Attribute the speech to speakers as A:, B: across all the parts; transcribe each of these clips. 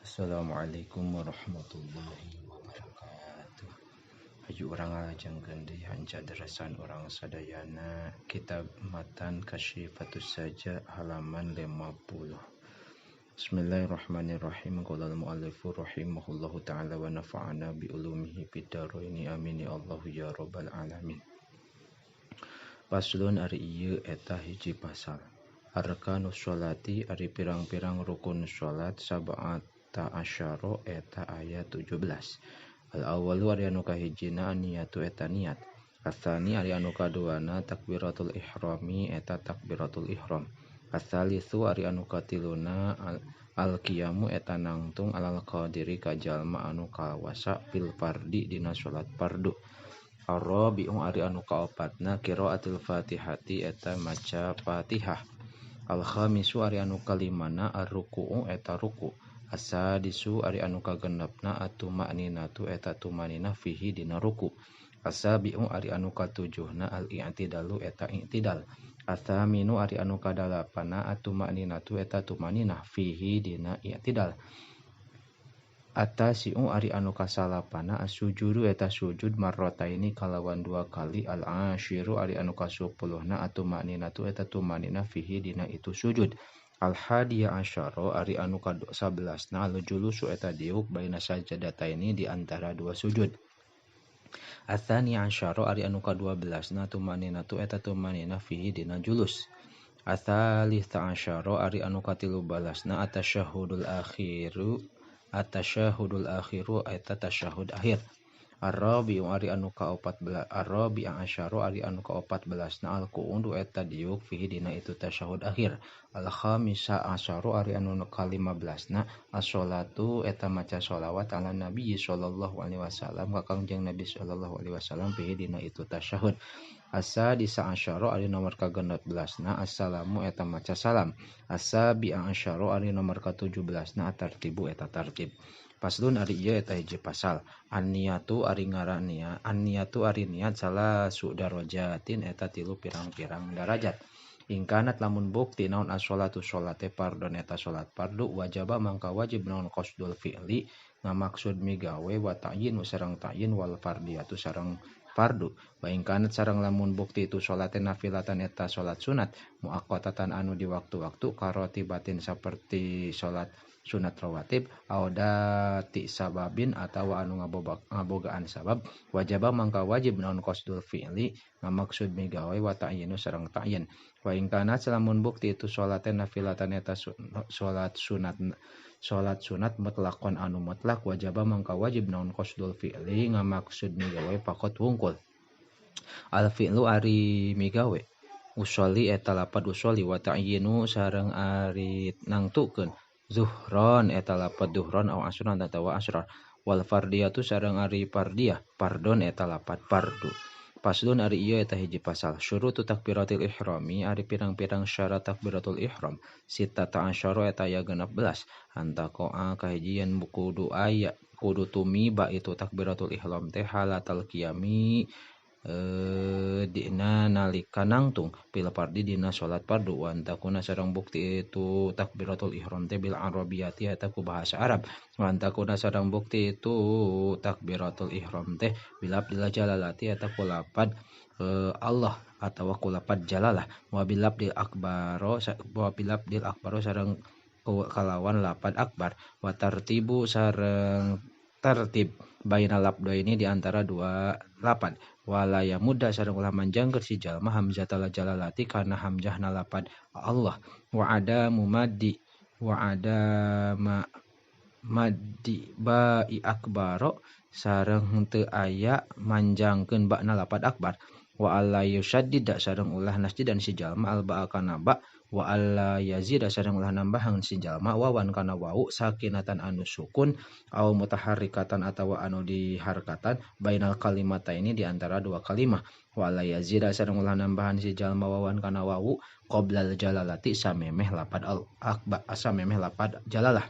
A: Assalamualaikum warahmatullahi wabarakatuh. Hayu urang ngalajengkeun deui hanca deresan urang sadayana kitab Matan Kasyifatus Saja halaman 50. Bismillahirrahmanirrahim. Qala al-muallifu rahimahullahu ta'ala wa nafa'ana bi ulumihi fid dharaini amin ya Allah ya rabbal alamin. Paslon ari ieu eta hiji pasal. Arkanus sholati ari pirang-pirang rukun salat sab'ata asyara eta aya 17. Al awwalu ari anu kahijina niyatu eta niat. Asani ari anu kaduana takbiratul ihrami eta takbiratul ihram. Asalisu ari anu katiluna al qiyamu eta nangtung alal qadiri ka jalma anu kawasa fil fardi dina salat fardu. Arrabi'u ari anu kaopatna qiraatul fatihati eta maca Fatihah. Al khamisu ari anu kalimana arruku'u eta ruku. Asadisu ari anu kagenepna atumakninatu eta tumanina fihi dina ruku. Asabi'u ari anu katujuhna al-i'tidalu eta i'tidal. Athaminu ari anu kadalapana atumakninatu eta tumaninah fihi dina i'tidal. Atasi'u ari anu kasalapana as-sujudu eta sujud marrataini kalawan dua kali. Al-ashiru ari anu kasupuluhna atumakninatu eta tumaninah fihi dina itu sujud. Al-hadiya asyara ari anu ka-11na al-julusu eta diuk baina sajadataini di antara dua sujud. Atsani asyara ari anu ka-12na tumaninatu eta tumanina fihi dina julus. Atsalitsa asyara ari anu ka-13na atasyahudul akhiru eta tasyahud akhir. Arrabi'u ari anu ka-14 arrabi'a asyara ari anu ka-14na al-qu'udu eta diuk fihi dina itu tasyahud akhir. Al-khamisa asyara ari anu ka-15na as-sholatu eta maca sholawat ala nabi sallallahu alaihi wasallam ka Kangjeng Nabi sallallahu alaihi wasallam fihi dina itu tasyahud. Asadisa asyara ari nomor ka-16na assalamu eta maca salam. Asabi'a asyara ari nomor ka-17na at-tartibu eta tartib. Paslon ari ieu eta hiji pasal. An-niyatu ari ngaran niat, an-niyatu ari niat salasu darajatin eta tilu pirang-pirang darajat. Ingkanat lamun bukti naon as-sholatu sholate fardhon eta salat fardu wajaba mangka wajib naon qasdul fi'li ngamaksud migawe wa ta'yinu sareng ta'yin wal fardiyatu sareng fardu. Wa ingkanat sareng lamun bukti itu sholate nafilatan eta salat sunat muaqqatatan anu di waktu-waktu karotibatin saperti salat sunat rawatib audati sababin atawa anu ngabogaan sabab wajaba mangka wajib naon qasdul fi'li ngamaksud migawe wa ta'yinu sareng ta'yin. Wa ingkana lamun bukti itu salate nafilatan eta salat sunat mutlaqon anu mutlak wajaba mangka wajib naon qasdul fi'li ngamaksud migawe faqat wungkul. Al fi'lu ari migawe usolli eta lapad usolli wa ta'yinu sareng ari nangtukeun zuhron eta lapad zuhron au asron atawa asrar wal fardiyatu sareng ari fardiyah fardon eta lapad fardu. Paslon ari ieu eta hiji pasal. Syurutu takbiratil ihrami ari pirang-pirang syarat takbiratul ihram sittata asyara eta aya 16. Antaqoa kahijian kudu aya kudu tumiba itu takbiratul ihram teh halatal qiyami dina nalika nangtung pil fardi dina salat fardu wa antakuna sareng bukti itu takbiratul ihram teh bil arabiyati eta ku bahasa Arab wa antakuna sareng bukti itu takbiratul ihram teh bil abdil jalalati eta ku lapad Allah atawa ku lapad jalalah wa bil abdil akbaro wa bil abdil akbaro sareng kalawan lapad akbar wa tartibu sareng tertib baina labdo ini di antara dua lapad walaya muda sareng ulah manjangkeun si jalma hamzatal jalalati kana hamzahna lapad Allah wa ada mumaddi wa ada maddi ba'i akbaro sareng henteu aya manjangkeun ba'na lapad akbar wa alla yushaddid sareng ulah nasjidan si jalma al ba'a kana ba wa alla yazida sareng ulah nambahan si jalma wawan kana wau sakinatan anu sukun au mutaharrikatan atawa anu diharkatan bainal kalimataini di antara dua kalimah wa alla yazida sareng ulah nambahan si jalma wawan kana wau qoblal jalalati samemeh lapad al akbar samemeh lapad jalalah.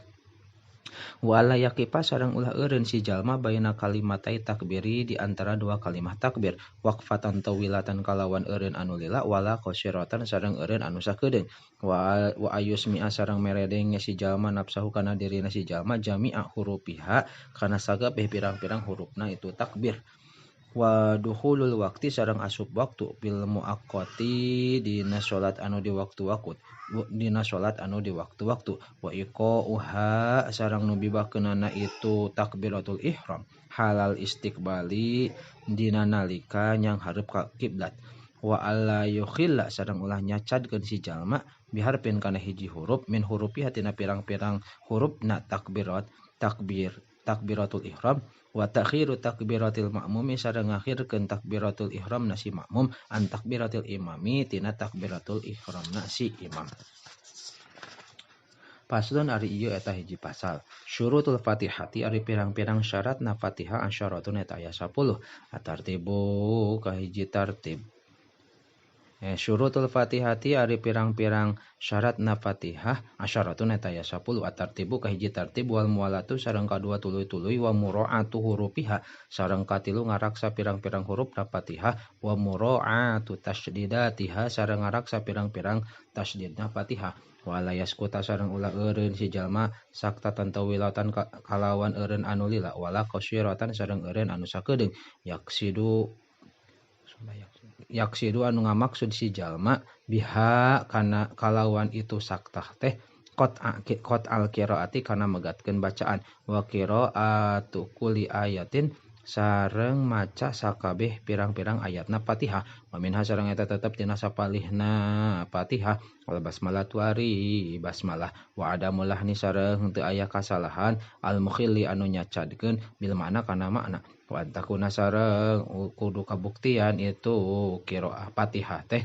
A: Wa alla yaqifa sareng ulah eureun si jalma baina kalimatai takbiri di antara dua kalimah takbir waqfatan tawilatan kalawan eureun anu lila wala qasiratan sareng eureun anu sakedeung wa ayusmi'a sareng meredeng si jalma nafsahu kana dirina si jalma jami'a hurufiha kana sagabeh pirang-pirang hurufna itu takbir. Wa dukhulul waqti sareng asup waktu bil muaqqati dina salat anu di waktu-waktu dina salat anu di waktu-waktu wa iqauha sareng nu bibakeunana itu takbiratul ihram halal istiqbali dina nalika nyang hareup ka kiblat wa alla yukhilla sareng ulah nyacadkeun si jalma biharpin kana hiji huruf min hurufi tina pirang-pirang hurufna takbirat takbir takbiratul ihram wa ta'khiru takbiratil ma'mumi sareng ngakhirkeun takbiratul ihram na si makmum an takbiratil imami tina takbiratul ihram na si imam. Paslon ari ieu eta hiji pasal. Syurutul Fatihati ari pirang-pirang syarat na Fatihah asyaratun eta aya 10. Atartibu kahiji tartib. Syurutul Fatihati ari pirang-pirang syarat na Fatihah asyaratun eta aya 10. Atartibu kahiji tartib wal muwalatu sareng kadua tuluy-tuluy wa mura'atu hurufiha sareng katilu ngaraksa pirang-pirang huruf na Fatihah wa mura'atu tasydidatiha sareng ngaraksa pirang-pirang tasydidna Fatihah. Wala yaskuta sareng ulah eureun si jalma saktatan tawilatan kalawan eureun anu lila wala qasiratan sareng eureun anu sakedeung yaksidu yaksidu anu ngamaksud si jalma biha kana kalawan itu saktah teh qat al qiraati kana megatkeun bacaan wa qiraatu kulli ayatin sareng maca sakabeh pirang-pirang ayatna Fatihah wa minha sareng eta tetep tina sapalihna Fatihah wal basmalah tuari basmalah wa adamul lahni sareng henteu aya kasalahan al mukhilli anu nyacadkeun bil makna kana makna wa antakuna sareng kudu kabuktian itu qiraah Fatihah teh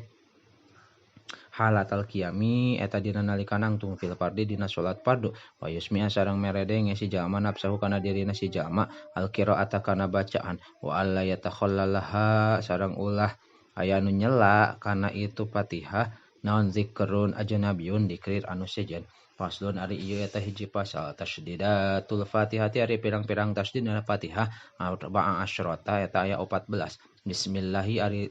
A: halatal qiyami eta dina nalika nangtung fil fardi dina salat fardu wa yusmi'a sareng meredeng si jalma nafsahu kana dirina si jalma al qira'ata kana bacaan wa alla yatakhallalaha sareng ulah aya nu nyela kana itu Fatihah naon zikrun ajnabiyun dikrir anu sejen. Faslun ari ieu eta hiji pasal tasdidatul Fatihati ari pirang-pirang tasdid dina Fatihah arba'a asyrata eta aya 14. Bismillahi ari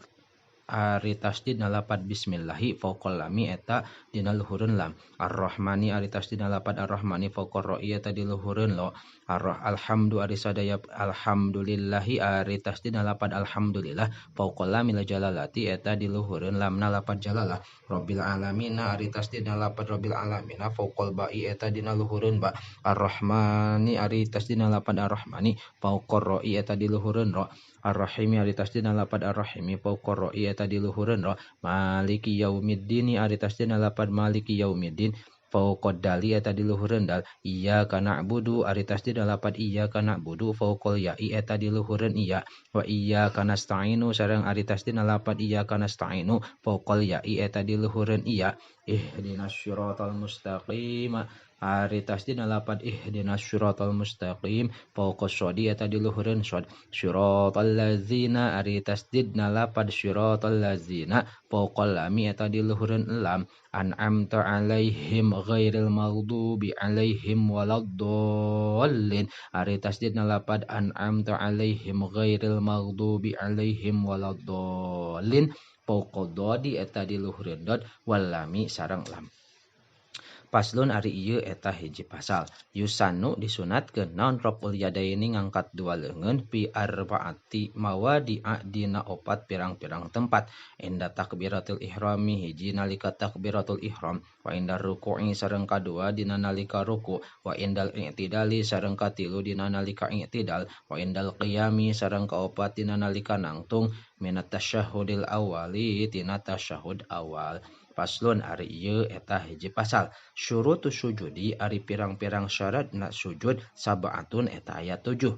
A: ari tasdid na lapad bismillahi fauqal lami eta dina luhureun lam. Ar-Rahmani ari tasdid na lapad Ar-Rahmani fauqar ra'i eta di luhureun lo. Alhamdu ari sadaya alhamdulillahi ari tasdid na lapad alhamdulillah fauqal lami la jalalati eta di luhureun lamna lapad jalalah. Rabbil alamina ari tasdid na lapad rabbil alamina fauqal ba'i eta dina luhureun ba. Ar-Rahmani ari tasdid na lapad Ar-Rahmani fauqar ra'i eta di luhureun ro. Ar-Rahimi ari tasdid na lapad Ar-Rahimi fauqar ra'i eta di luhureun ro. Maliki yaumiddin ari tasdid na lapad maliki yaumiddin fauqad dali eta di luhureun dal. Iyyaka na'budu ari tasdid na lapad iyyaka na'budu fauqal ya'i eta di luhureun iya. Wa iyyaka nasta'inu sareng ari tasdid na lapad iyyaka nasta'inu fauqal ya'i eta di luhureun iya. Ihdinas siratal mustaqim ari tasdid na lapad ihdinas siratal mustaqim fauqas shadi eta di luhureun shad. Siratal ladzina ari tasdid na lapad siratal ladzina fauqal lami eta di luhureun lam. An'amta alaihim ghairil maghdubi alaihim waladdallin ari tasdid na lapad an'amta alaihim ghairil maghdubi alaihim waladdallin fauqad dadi eta di luhureun dad wal lami sareng lam. Paslon ari ieu eta hiji pasal. Yusanu disunatkeun naon raful yadaini ngangkat dua leungeun fi arbaati mawadi'a dina opat pirang-pirang tempat. Inda takbiratul ihrami hiji nalika takbiratul ihram wa inda ruku'i sareng kadua dina nalika ruku wa indal i'tidali sareng katilu dina nalika i'tidal wa indal qiyami sareng kaopat dina nalika nangtung minat tasyahudil awali tina tasyahud awal. Paslon ari ieu eta hiji pasal. Syurutu sujudi ari pirang-pirang syarat na sujud sab'atun eta aya 7.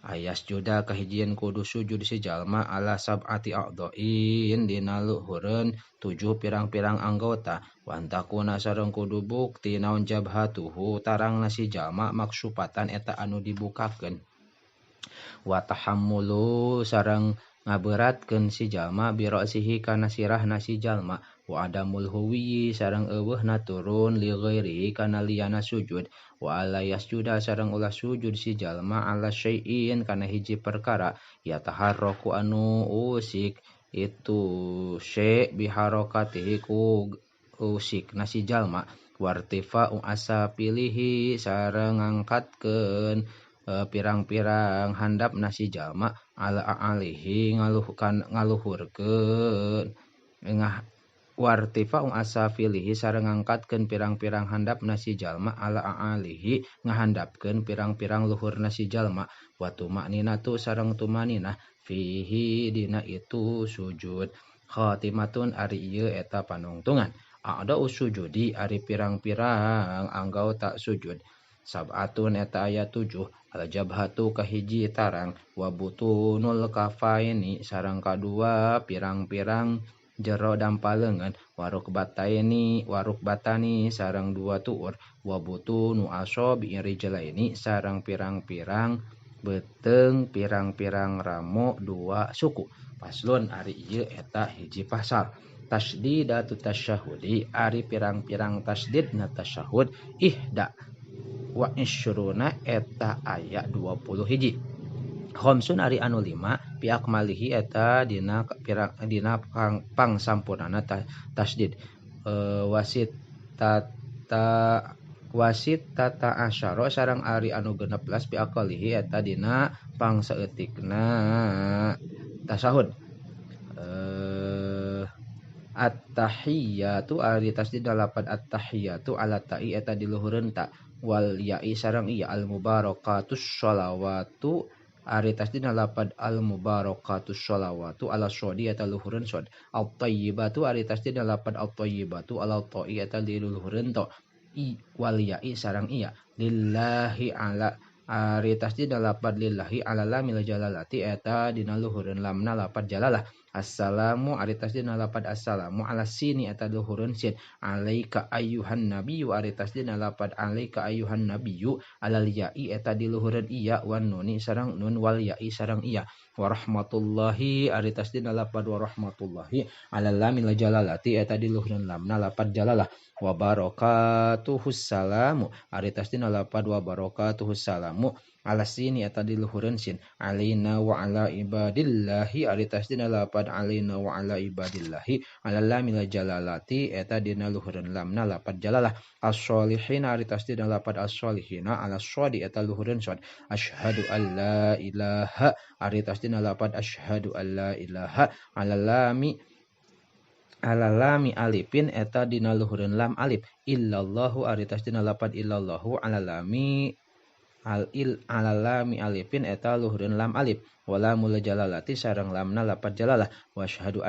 A: Ayas juda kahijieun kudu sujud si jalma ala sab'ati a'dhain dina luhureun 7 pirang-pirang anggota. Wantakuna sareng kudu bukti naon jabhatuhu tarangna si jalma maksupatan eta anu dibukakeun. Wa tahammulu sareng ngaberatkeun si jalma bi ra'sihi kana sirahna si jalma Wa adamul huwi sareng eueuhna turun li ghairi kana liyana sujud. Wa alla yasjuda sareng ulah sujud si jalma ala syai'in kana hiji perkara ya taharraku anu usik itu syai' biharakatihi ku usik nasi jalma. Wartifa'u asa pilihi sareng ngangkatkeun pirang-pirang handap nasi jalma ala alihi ngaluhurkeun ngah wartifa'u asa pilihi sareng ngangkatkeun pirang-pirang handap nasi jalma ala alihi ngahandapkeun pirang-pirang luhur nasi jalma. Wa tumakninatu sareng tumaninah fihi dina itu sujud. Khatimatun ari ieu eta panungtungan. A'da usujudi ari pirang-pirang anggota sujud. Sab'atun eta aya 7. Al jabhatu kahiji tarang wa butunul kafaini sareng kadua pirang-pirang jero dampaleungeun warukbataini warukbatani sareng dua tuur wa butunu asabi rijlaini sareng pirang-pirang beuteung pirang-pirang ramo dua suku. Paslon ari ieu eta hiji pasal. Tasdidatu tasyahudi ari pirang-pirang tasdidna tasyahud ihda wa isyruna eta aya 20 hiji. Khamsun ari anu 5 piak malihi eta dina pirang dina pangsampurnana tasdid. Wasit tata wasit tata asyara sareng ari anu 16 piak kalihi eta dina pangsaeutikna tasyahud. At-tahiyyatu ari tasdid 8 at-tahiyyatu ala ta'i eta diluhureun ta wal ya'i sareng iya al mubarakatus sholawatu ari tasdid 8 al mubarakatus sholawatu ala shodi eta luhureun shod. At-tayyibatu ari tasdid 8 at-tayyibatu ala ta'i eta diluhureun ta i wal ya'i sareng iya lillahi ala ari tasdid 8 lillahi ala lamil jalalati eta dina luhureun lamna lapat jalalah. Assalamu ari tasdid 8 assalamu ala sini eta luhureun sin. Alaika ayyuhan nabiyyu ari tasdid 8 alaika ayyuhan nabiyyu alal ya'i eta diluhureun iya wan nuni sareng nun wal ya'i sareng iya. Warahmatullahi ari tasdid 8 warahmatullahi ala lamil jalalati eta diluhureun lamna lapat jalalah. Wa barakatuhus salamu ari tasdid 8 wa barakatuhus salamu ala sini eta diluhureun sin. Alaina wa ala ibadillahi ari tasdid 8 alaina wa ala ibadillahi ala lamil jalalati eta dina luhureun lamna lapat jalalah. As-sholihin ari tasdid 8 as-sholihina ala shodi eta luhureun shod. Asyhadu alla ilaha ari tasdid 8 asyhadu alla ilaha ala lami alifin eta dina luhureun lam alif. Illallahu ari tasdid 8 illallahu ala lami al il ala lami alifin eta luhureun lam alif. Wala mul jalalati sareng lamna lapat jalalah. Wa asyhadu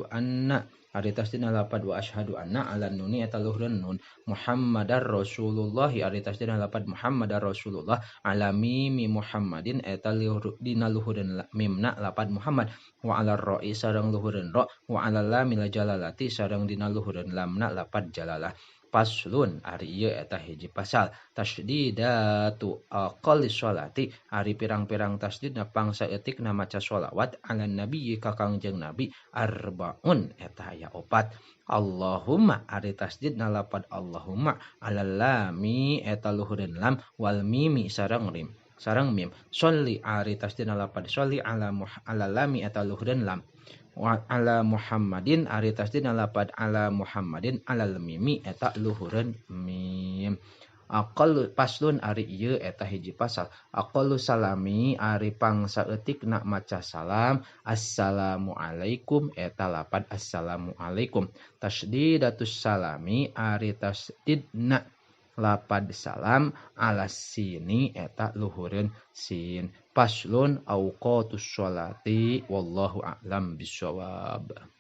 A: anna ari tasdid 8 wa asyhadu anna ala nuni eta luhureun nun. Muhammadar Rasulullah ari tasdid 8 Muhammadar Rasulullah ala mimi Muhammadin eta dina luhureun mimna lapat Muhammad. Wa ala ra'i sareng luhureun ra wa ala lamil jalalati sareng dina luhureun lamna lapat jalalah. Paslun ari ieu eta hiji pasal. Tasdidatu aqalli sholati ari pirang-pirang tasdidna pangsaeutikna maca sholawat ala nabiyyi ka Kangjeng Nabi arbaun eta aya 4. Allahumma ari tasdidna lapad Allahumma ala lami eta luhureun lam wal mimi sareng rim sareng mim. Sholli ari tasdidna lapad sholli ala lami eta luhureun lam. Wa ala Muhammadin ari tasdidna lapad ala Muhammadin alal mimi eta luhureun mim. Aqallu paslun ari ieu eta hiji pasal. Aqallu salami ari pangsaeutikna maca salam assalamualaikum eta lapad assalamualaikum. Tasdidatus salami ari tasdidna lapad salam ala sini eta luhureun sin. Paslun auqatus sholati wallahu a'lam bissawab.